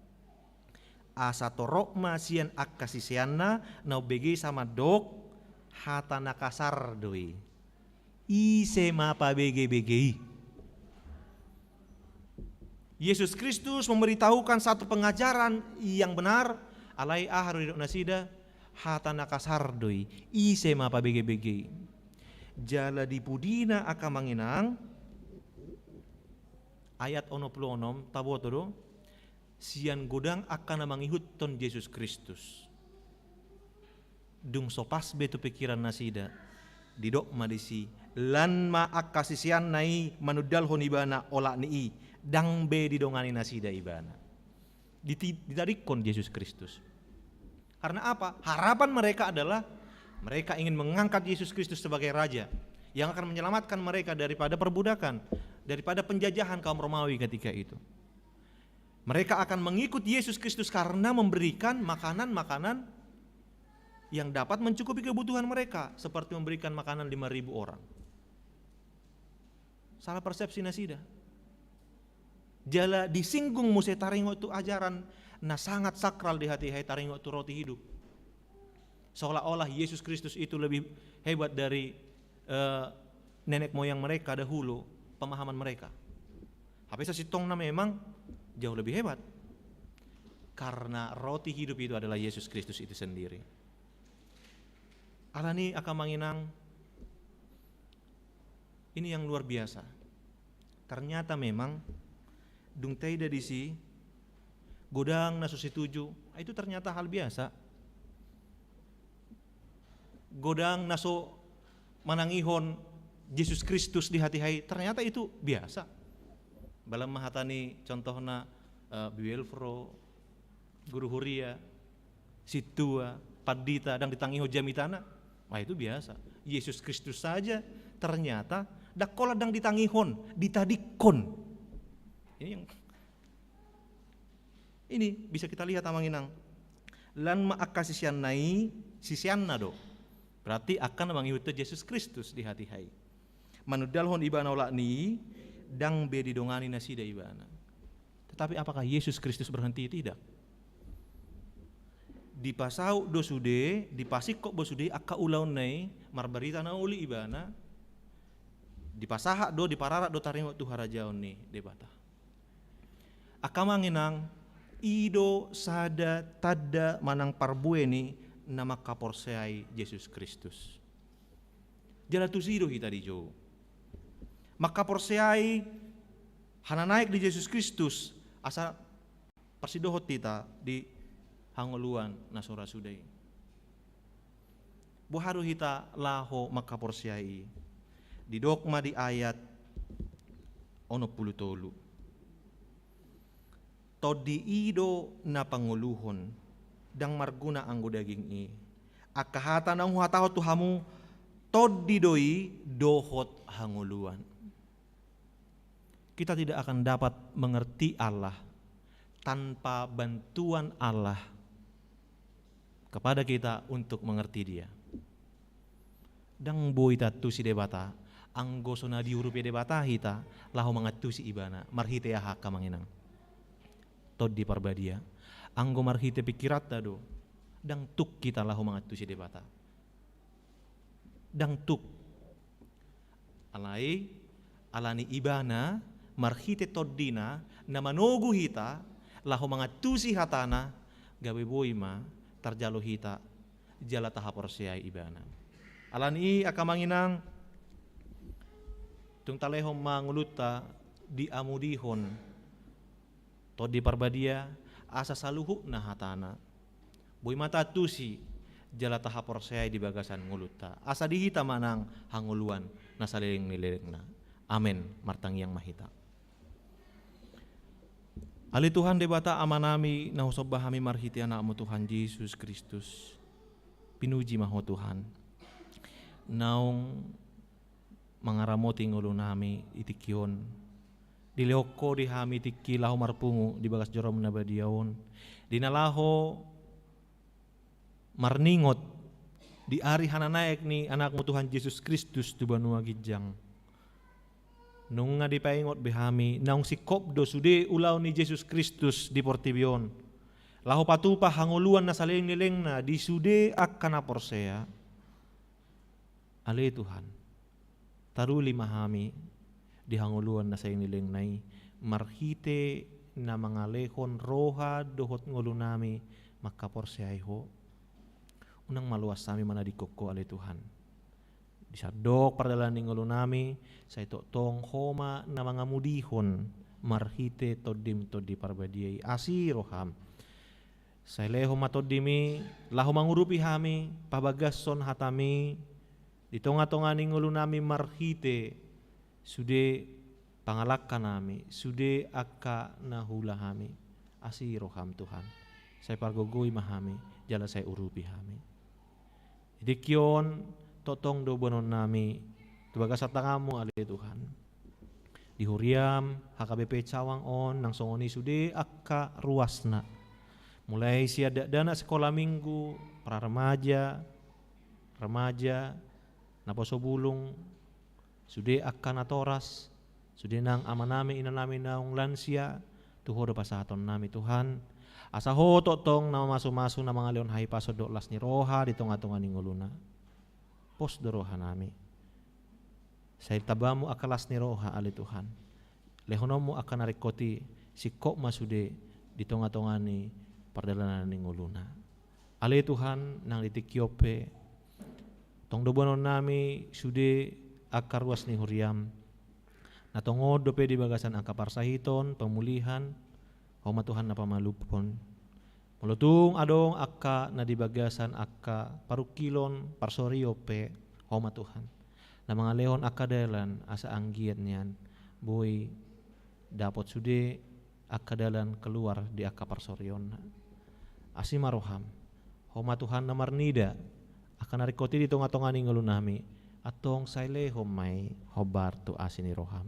Asa torop ma sian angka siseanna na umbege sa mandok, hata na kasar do i. Ise ma pabege-bege i. Yesus Kristus memberitahukan satu pengajaran yang benar, alai aha do didok nasida, hata na kasar do i, ise ma pabege-bege i. Jala di pudina, angka amang inang, ayat onom pulu onom, taboto do, sian godang angka na mangihuthon Jesus Kristus. Dung so pas be tu pikiran nasida, didok ma disi, lan ma angka siseanna i manundalhon ibana olat ni i, dang be didongani nasida ibana. Diti-, ditadingkon Jesus Kristus. Karena apa? Harapan mereka adalah mereka ingin mengangkat Yesus Kristus sebagai raja yang akan menyelamatkan mereka daripada perbudakan, daripada penjajahan kaum Romawi ketika itu. Mereka akan mengikut Yesus Kristus karena memberikan makanan-makanan yang dapat mencukupi kebutuhan mereka, seperti memberikan makanan lima ribu orang. Salah persepsi nasida. Jala disinggung muse taringot tu ajaran na sangat sakral di hatiha i, taringot tu roti hidup. Seolah-olah Yesus Kristus itu lebih hebat dari, eh, nenek moyang mereka dahulu, pemahaman mereka. Hape sasintongna memang jauh lebih hebat. Karena roti hidup itu adalah Yesus Kristus itu sendiri. Alani, angka amang inang, ini yang luar biasa. Ternyata memang dung taida disi, godang na so setuju, itu ternyata hal biasa. Godang na so manangihon Jesus Kristus di hatiha i, ternyata itu biasa. Bahen ma hata ni contohna, eh, biwelfro, guru huria, sintua, pandita, dang ditangihon jamitana. Wah, itu biasa. Yesus Kristus saja ternyata dang holan dang ditangihon, ditadingkon. Ini yang, ini bisa kita lihat, amang inang. Lan ma angka siseanna i, siseanna do. Berarti angka na mangihuthon Jesus Kristus di hatiha i, manundalhon ibana olat ni i, dang be didongani nasida ibana. Tetapi apakah Yesus Kristus berhenti? Tidak. Dipasaut do sude, dipasingkop do sude angka ulaonna i, marbarita na uli ibana, dipasahat do, dipararat do taringot tu harajaon ni Debata. Angka amang inang, i do sada tanda manang parbue ni na mangkaporseai Jesus Kristus. Jala tusi do hita dijou. Mangkaporseai, hananaek di Jesus Kristus, asa parsidohot hita di hangoluan na so ra suda i. Boha do hita laho mangkaporseai i? Didok ma di ayat onom pulu tolu: Tondi i do na pangoluhon, ndang marguna anggo daging i. Angka hata naung huhatahon tu hamu, tondi do i dohot hangoluan. Kita tidak akan dapat mengerti Allah tanpa bantuan Allah kepada kita untuk mengerti Dia. Ndang boi taantusi Debata anggo so na diurupi Debata hita laho mangantusi Ibana. Marhite aha, angka amang inang? Tondi Parbadia. Anggo marhite pingkiranta do, ndang tuk hita laho mangantusi Debata. Ndang tuk. Alai, ala ni Ibana, marhite Tondina, na manogu hita laho mangantusi hataNa, gabe boi ma tarjalo hita jala tahaporseai Ibana. Ala ni i, angka amang inang, tung talehon ma ngolunta diamudihon Tondi Parbadia, asa saluhutna hataNa boi ma taantusi jala tahaporseai di bagasan ngolunta. Asa di hita ma nang hangoluan na saleleng ni lelengna. Amen. Martangiang ma hita. Ale Tuhan Debata Amanami, na husomba hami marhite AnakMu Tuhan Jesus Kristus. Pinuji ma Ho Tuhan, naung mangaramoti ngolunami di tingki on. Dilehon Ho di hami tingki laho marpungu di bagas joroM na badia on, di na laho marningot di ari hananaek ni AnakMu Tuhan Jesus Kristus tu banua ginjang. Nunga dipaingot be hami, naung singkop do sude ulaon ni Jesus Kristus di portibi on, laho patupa hangoluan na saleleng ni lelengna di sude angka na porsea. Ale Tuhan, taruli ma hami di hangoluan na saleleng ni lelengna i, marhite na mangalehon roha dohot ngolunami mangkaporseai Ho. Unang ma loas hami manadingkon Ho, ale Tuhan. Di sandok pardalanan ni ngolunami, sai tongtong Ho ma na mangamudihon marhite TondiM, Tondi Parbadia i. Asi rohaM. Sai lehon ma TondiMi laho mangurupi hami, pabagashon hataMi di tongatonga ni ngolunami marhite sude pangalangkanami, sude angka na huula hami. Asi rohaM, Tuhan. Sai pargogoi ma hami, jala sai urupi hami. Di tingki on, tongtong do boanonnami tu bagasan tanganMu, ale Tuhan. Di huriaM, H K B P Cawang on, nang songon i sude angka ruasna. Mulai sian dakdanak sekolah minggu, praremaja, remaja, naposo bulung, sude angka natoras, sude nang amanami, inanami naung lansia, tu Ho do pasahatonnami, Tuhan. Asa Ho tongtong na mamasumasu, na mangalehon hahipason dohot las ni roha di tongatonga ni ngoluna. Pos do rohanami. Sai tambaMu angka las ni roha, ale Tuhan. Lehononmu angka na ringkot i, singkop ma sude di tongatonga ni pardalanan ni ngoluna. Ale Tuhan, nang di tingki on pe, tong do boanonnami sude angka ruas ni huriaM. Na tongon dope di bagasan angka parsahiton, pamulihan, Ho ma Tuhan na pamalumhon. Molo tung adong angka na di bagasan angka parungkilon, parsorion pe, Ho ma Tuhan na mangalehon angka dalan asa anggiat nian boi dapot sude angka dalan keluar di angka parsorionna. Asi ma rohaM. Ho ma Tuhan na marnida angka na ringkot i di tongatonga ni ngolunami, antong sai lehon ma i hombar tu asi ni rohaM.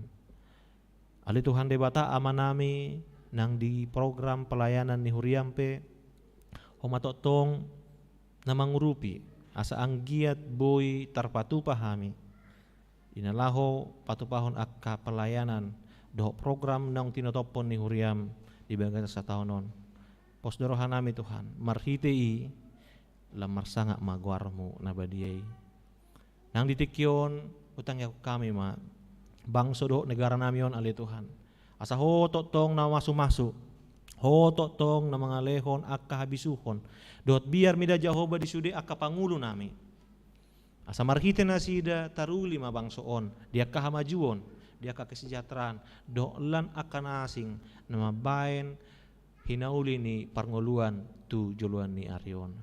Ale Tuhan Debata Amanami, nang di program pelayanan ni huriaM pe, Ho ma tongtong na mangurupi asa anggiat boi tarpatupa hami di na laho patupahon angka pelayanan dohot program naung tinotophon ni huriaM di bagasan sataon on. Pos do rohanami, Tuhan, marhite i lam marsangap ma goarMu na badia i. Nang di tingki on, hutangiangkon hami ma bangso dohot negaranami on, ale Tuhan. Asa Ho tongtong na mamasumasu, Ho tongtong na mangalehon angka habisuhon dohot biar mida Jahowa di sude angka pangulunami. Asa marhite nasida taruli ma bangso on di angka hamajuon, di angka kesejahteraan, dohot lan angka na asing na mambaen hinauli ni parngoluan tu joloan ni ari on.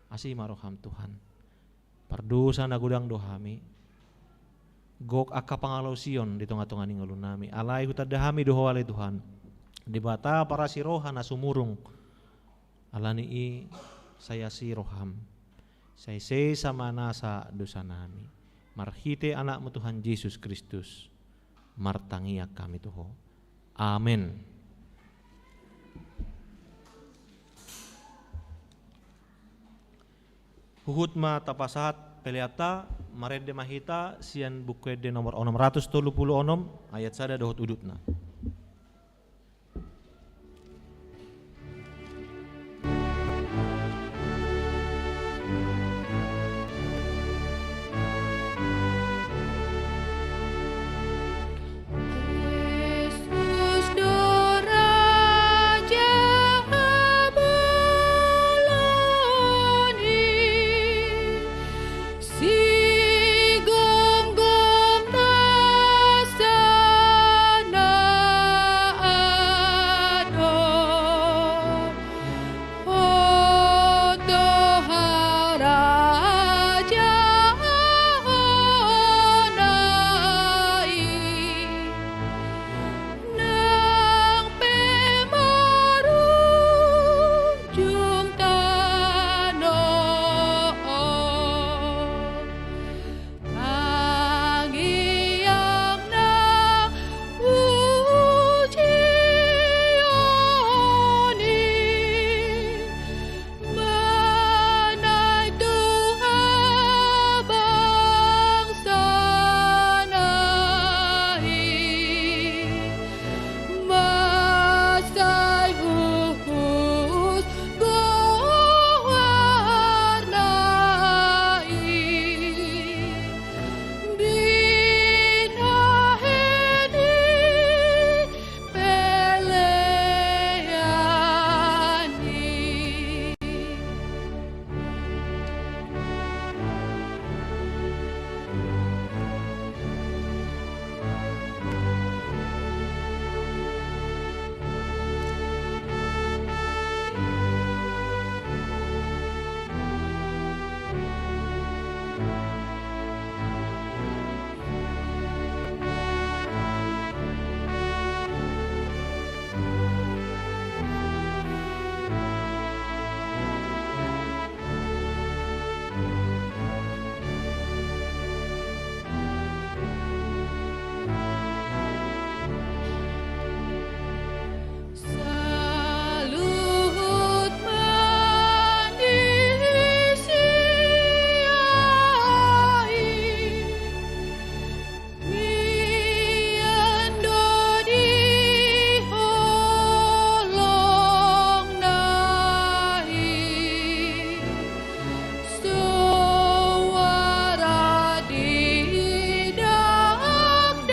Asi ma rohaM, Tuhan. Pardosa na godang do hami. gok angka pangalaosion di tonga-tonga ni ngolunami. Alai hutanda hami do Ho ale Tuhan, Debata parasi roha na sumurung. Ala ni i sai asi roham, sai sesa ma nasa dosanami. Marhite Anakmu Tuhan Jesus Kristus, martangiang hami tu Ho. Amen. Huhut ma tapasahat peleanta, marende ma hita sian Buku Ende nomor onom ratus tolu pulu onom, ayat sada dohot udutna. Kristus do Raja bolon i, sigomgom nasa na adong. Ho do harajaonami nang pe marujung tano on. Tangiang nang pujion i manaek tu habangsana i, mansai huhus goarna i. Binahen i pelean i. Saluhut manisia i, mian do di holongna i. Soara di dakdanak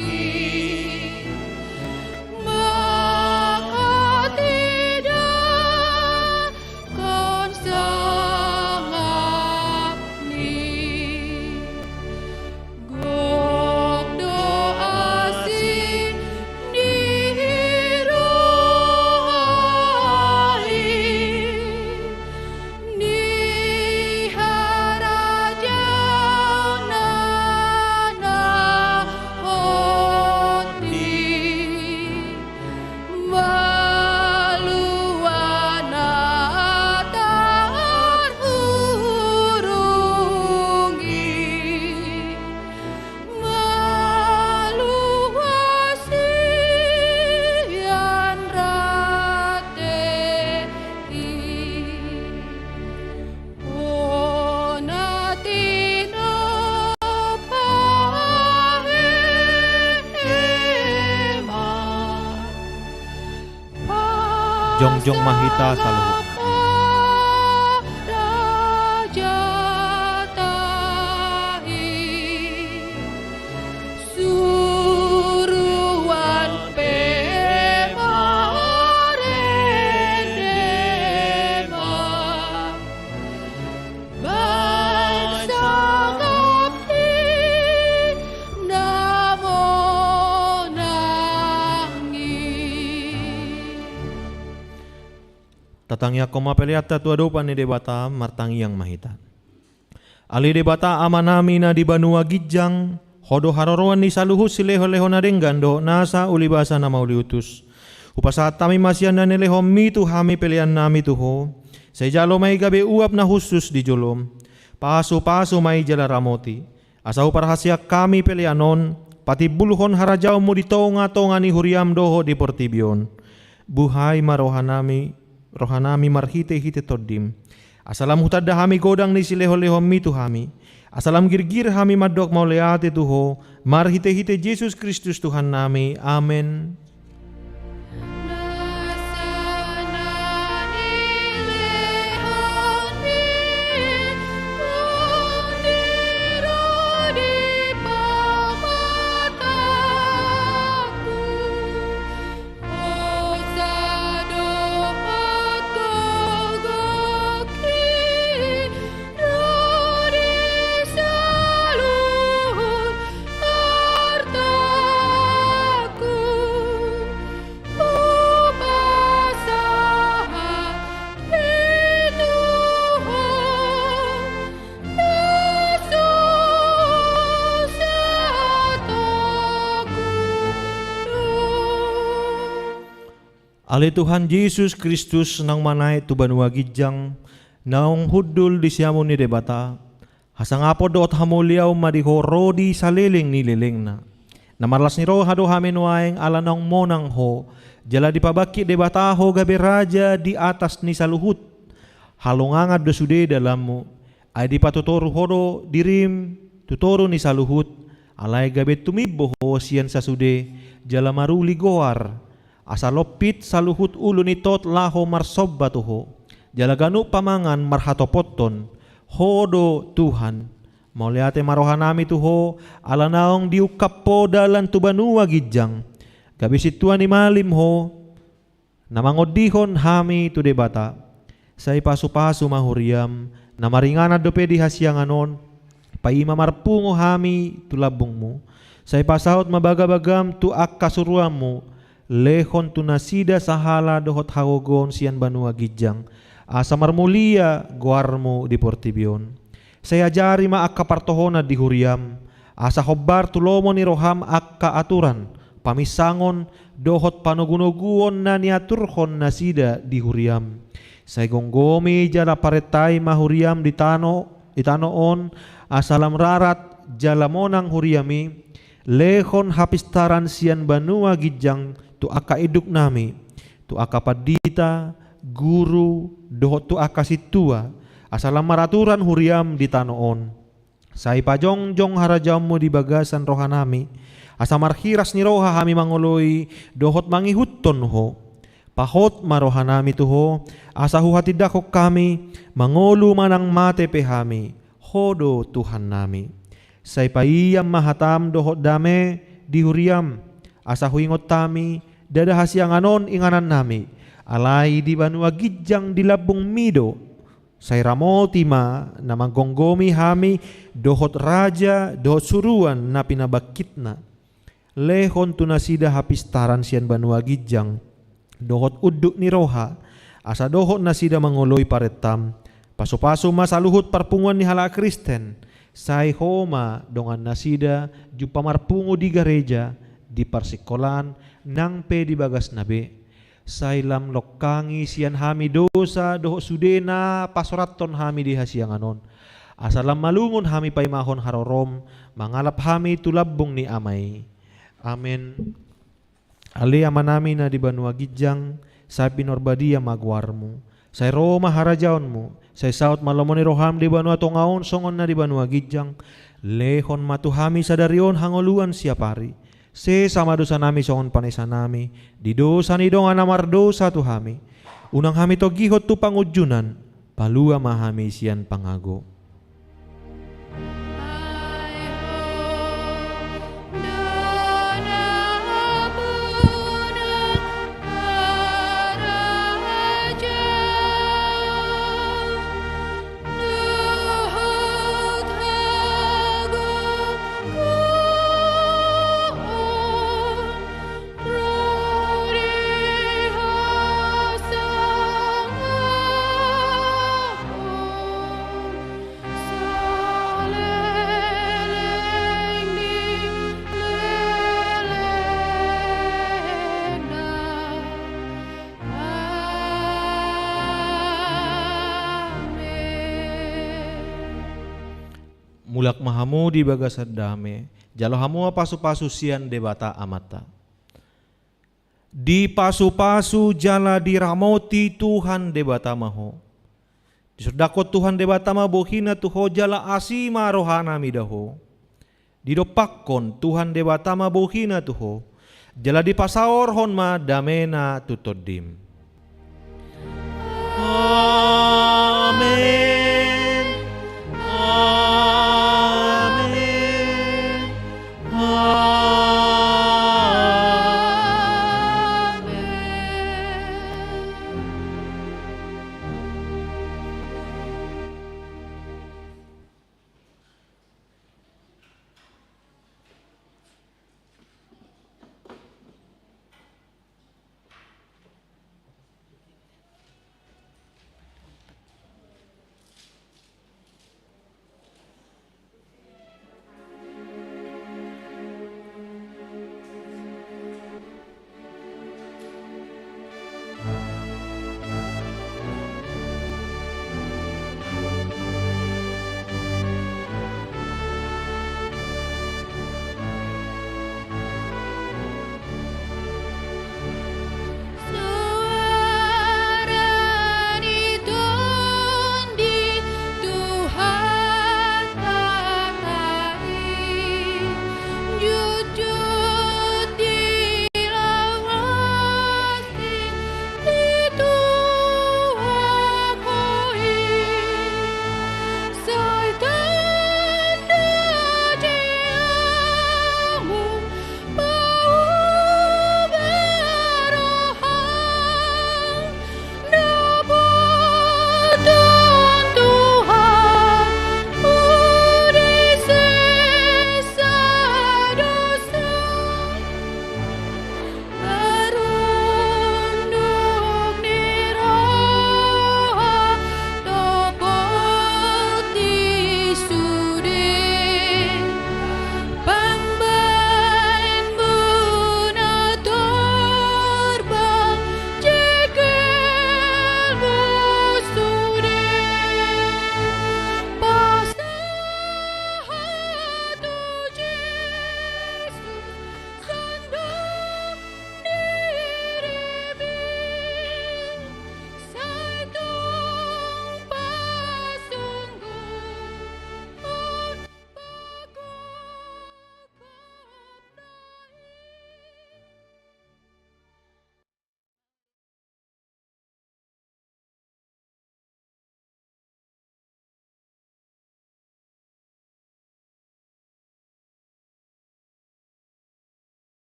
i, manghatindangkon sangap ni. Gok do asi ni roha i, ni harajaonna na hot i. Malua na tarhurung i, malua sian rante i. Bona tinompa hema. Jongjong ma hita saluhutna. Raja tahi. Suruan pe marende ma baen sangap ni na monang i. Tatangiangkon ma peleanta tu adopan ni Debata, martangiang ma hita. Ale Debata Amanami na di banua ginjang, Ho do haroroan ni saluhut silehonlehon na denggan dohot nasa ulibasa na mauliutus. Hupasahat hami ma sian na nilehonMi tu hami peleannami tu Ho. Sai jalo ma i gabe uap na hushus di joloM. Pasupasu ma i jala ramoti. Asa huparhaseang hami pelean on, patimbulhon harajaonMu di tongatonga ni huriaM dohot di portibi on. Buhai ma rohanami, rohanami marhitehite TondiM. Asa lam hutanda hami godang ni silehonlehonMi tu hami. Asa lam girgir hami mandok mauliate tu Ho, marhitehite Jesus Kristus Tuhannami. Amen. Ale Tuhan Jesus Kristus, naung manaek tu banua ginjang, naung hundul di siamun ni Debata, hasangapon dohot hamuliaon ma di Ho ro di saleleng ni lelengna. Na marlas ni roha do hami nuaeng ala naung monang Ho, jala dipabangkit Debata Ho gabe Raja di atas ni saluhut. Halongangan do sude dalanMu, ai dipatutoru Ho do diriM tu toru ni saluhut, alai gabe tumimbo Ho sian sasude, jala maruli goar. Asa lompit saluhut ulu ni tot laho marsomba tu Ho, jala ganup pamangan marhatopothon, Ho do Tuhan. Mauliate ma rohanami tu Ho, ala naung diungkap Ho dalan tu banua ginjang. Gabe sintua ni malim Ho, na mangondihon hami tu Debata. Sai pasupasu ma huriaM, na maringanan dope di hasiangan on, paima marpungu hami tu lambungMu. Sai pasaut ma bagabagaM tu angka suruanMu, lehon tu nasida sahala dohot hagogoon sian banua ginjang, asa marmulia goarMu di portibi on. Sai ajari ma angka partohonan di huriaM, asa hombar tu lomo ni rohaM angka aturan, paminsangon, dohot panogunoguon na niaturhon nasida di huriaM. Sai gomgomi jala parentai ma huriaM di tano, di tano on, asa lam rarat jala monang huriaM i, lehon hapistaran sian banua ginjang tu angka induknami, tu angka pandita, guru, dohot tu angka sintua, asa lam maraturan huriaM di tano on. Sai pajongjong harajaonMu di bagasan rohanami, asa marhiras ni roha hami mangoloi dohot mangihuthon Ho. Pahot ma rohanami tu Ho, asa huhatindangkon hami, mangolu manang mate pe hami, Ho do Tuhannami. Sai paian ma hataM dohot dame di huriaM, asa huingot hami, ndada hasiangan on inganannami, alai di banua ginjang di lambungMi do. Sai ramoti ma na manggomgomi hami dohot raja dohot suruan na pinabangkitna. Lehon tu nasida hapistaran sian banua ginjang dohot unduk ni roha, asa dohot nasida mangoloi parentaM. Pasupasu ma saluhut parpunguan ni halak Kristen. Sai Ho ma dongan nasida jumpa marpungu di gareja, di parsingkolaan, nang pe di bagasna be. Sai lam longkangi sian hami dosa dohot sude na pasorathon hami di hasiangan on. Asa lam malungun hami paimahon haroroM, mangalap hami tu lambung ni Ama i. Amen. Ale Amanami na di banua ginjang, sai pinarbadia ma goarMu. Sai ro ma harajaonMu, sai saut ma lomo ni rohaM di banua tonga on songon na di banua ginjang. Lehon ma tu hami sadari on hangoluan siapari. Sesa ma dosanami songon panesanami di dosa ni dongan na mardosa tu hami. Unang hami togihon tu pangunjunan, palua ma hami sian pangago. Mulak ma hamu di bagasan dame, jalo hamu ma pasu-pasu sian Debata Amanta. Dipasupasu jala diramoti Tuhan Debata ma ho. Disondangkon Tuhan Debata ma bohina tu ho jala asi ma rohana mida ho. Didompakkon Tuhan Debata ma bohina tu ho, jala dipasaorhon ma damena tu tondim. Amen.